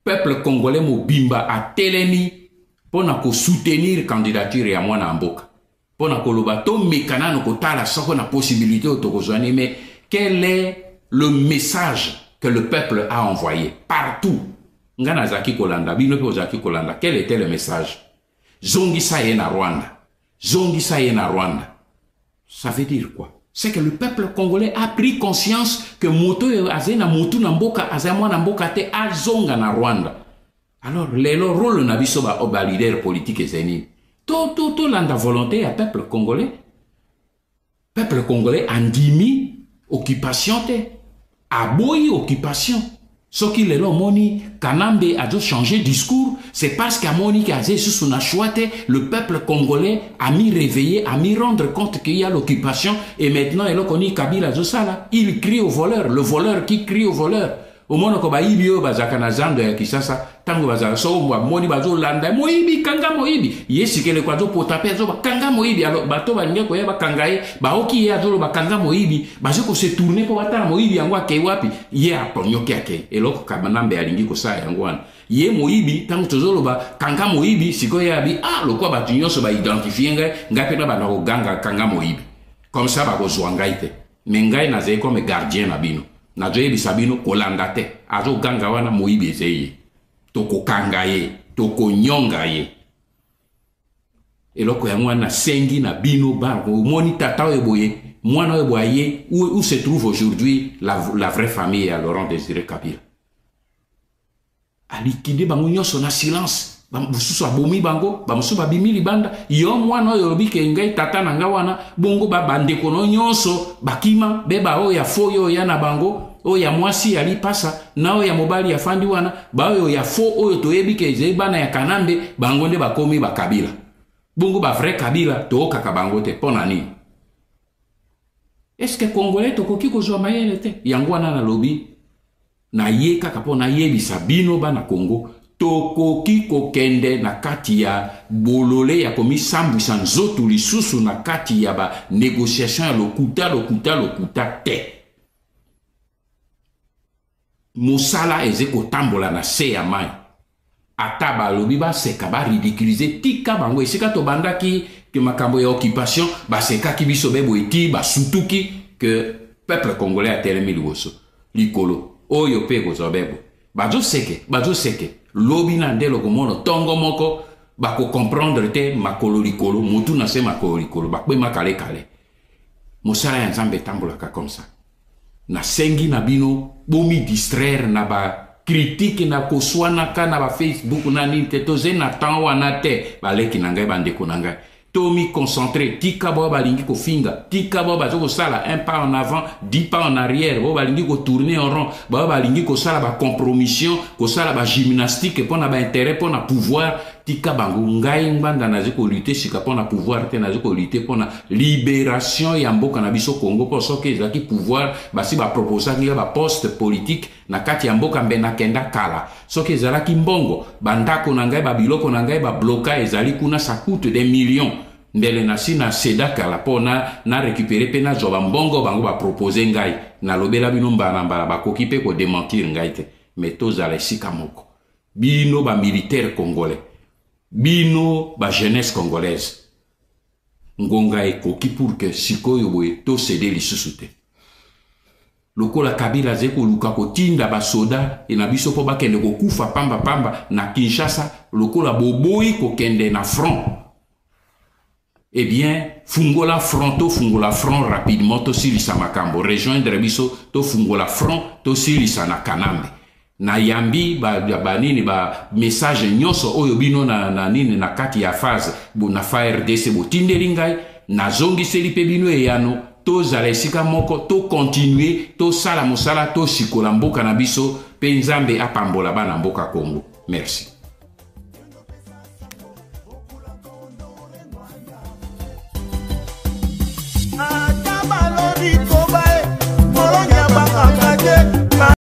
Peuple congolais mobimba atelemi mpo na kosoutenir candidature ya mwana ya mboka, mpo na koloba tomeka nano kotala soko na possibilité oyo tokozwa nini. Mais quel est le message que le peuple a envoyé partout? Nga nazalaki kolanda bino mpe ozalaki kolanda. Quel était le message? Zongisa ye na Rwanda, zongisa ye na Rwanda. Ça veut dire quoi? C'est que le peuple congolais a pris conscience que moto oyo azali na motu na mboka azali mwana mboka te, azonga na Rwanda. Alors lelo rôle na biso ba, ba leader politique ezali nini? Tolanda volonté ya peuple congolais. Peuple congolais andimi occupation te, aboyi occupation. Soki lelo omoni Kanambe azo changer discours, c'est parce qu'amoni ke aza lisusu na choix te. Le peuple congolais a mi réveillé, a mi rendre compte qu'il y a l'occupation. Et maintenant, eloko nini Kabila azosala? Il crie au voleur. Le voleur qui crie au voleur. Omonoko bayibi oyo bazalaka na zando ya Kisasa, ntango bazalaka soko bamoni bazolanda moyibi, kanga moyibi, ye sikeleko azopota mpe azoba kanga moyibi. Alors bato balingi koya bakanga ye, baoki ye azoloba kanga moyibi, bazo kose tourner mpo batala moyibi yango akei wapi. Ye aponyoki, akei. Eloko Kanambe alingi kosala yango wana. Ye moyibi, ntango tozoloba kanga moyibi, sikoyo ye abi ah, lokwa bato nyonso baidentifie ngai, ngai mpe na banda koganga kanga moyibi, comme ça bakozwa ngai te. Mais ngai nazali comme gardien na bino, nazoyebisa bino kolanda te. Azoganga wana moyibi ezei ye, tokokanga ye, tokonyonga ye. Eloko yango wana nasengi na bino bana. Omoni tata oyo boye, mwana oyo boye aye, où se trouve aujourd'hui la vraie famille ya Laurent Désiré Kabila? Aliquide bango nyonso na silence. Bamosusu abomi bango, bamosusu babimi libanda. Yo mwana oyo olobi ke ngai tata na ngai wana, bongo bandeko no nyonso bakima be, baoyo ya faux oyo ya na bango, oyo ya mwasi ya lipasa na oyo ya mobali afandi wana, baoyo ya faux oyo toyebi ke ezali bana ya Kanambe, bango nde bakomi bakabila. Bongo bavrai Kabila tookaka bango te mpo na nini? Est-ce Congolais tokoki kozwa mayele te? Yango wana nalobi na ye kaka mpo nayebisa bino bana Kongo, tokoki kokende na kati ya bolole ya komisambwisa nzoto lisusu na kati ya banégociation ya lokuta, lokuta, lokuta te. Mosala eze kotambola na se ya mai. Ata balobi, baseka, baridiculiser, tika bango. Esika tobandaki ke makambo ya occupation, basekaki biso be boye ti basutuki ke peuple congolais atelemi liboso likolo oyo mpe ekozwa bebo. Bazoseke, bazoseke, lobi na nde lokomona ntongo moko bakocomprendre te. Makolo likolo, motu na se, makolo likolo, bakwema kalekale. Mosala ya Nzambe etambolaka comme ça. Nasengi na bino bomidistraire na bacritique, na koswanaka na bafacebook na nini te. Toze na temps wana te. Baleki na ngai, bandeko na ngai, tomiconcentre. Tika bao balingi kofinga, tika bao baza kosala un pas en avant, 10 pas en arrière, bao balingi kotourner en rond, bao balingi kosala bacompromission, kosala bagymnastique mpo na baintérêt, mpo na pouvoir, tika bango. Ngai Ngbanda nazi kolutter sika mpo na pouvoir te, nazi kolutter mpo na libération ya mboka na biso Congo. Mpo soki ezalaki pouvoir, basi baproposaki nga baposte politique na kati ya mboka, mbe nakenda kala. Soki ezalaki mbongo, bandako na ngai, babiloko na ngai babloka ezali kuna, ça coûte des millions, ndele nasi na céda kala mpo na récupérer mpe nazwa bambongo bango bapropose ngai. Nalobela bino mbala na mbala, bakoki mpe kodémentir ngai te. Mais tozala esika moko, bino bamilitaire congolais, bino bajeunesse congolaise. Ngonga ekoki pour que sikoyo boye tocéder lisusu te. Lokola Kabila azali koluka kotinda basoda na biso mpo bakende kokufa pambapamba na Kinshasa, lokola boboyi kokende na front, eh bien fungola front, tofungola front rapidement, tosilisa makambo. Rejoindre biso, tofungola front, tosilisa na Kanambe. Nayambi banini ba message nyonso oyo bino na nini na kati ya phase na FARDC botindeli ngai, nazongiseli mpe bino eyano. Tozala esika moko, tocontinue, tosala mosala, tosikola mboka na biso, mpe Nzambe apambola bana mboka Kongo. Merci.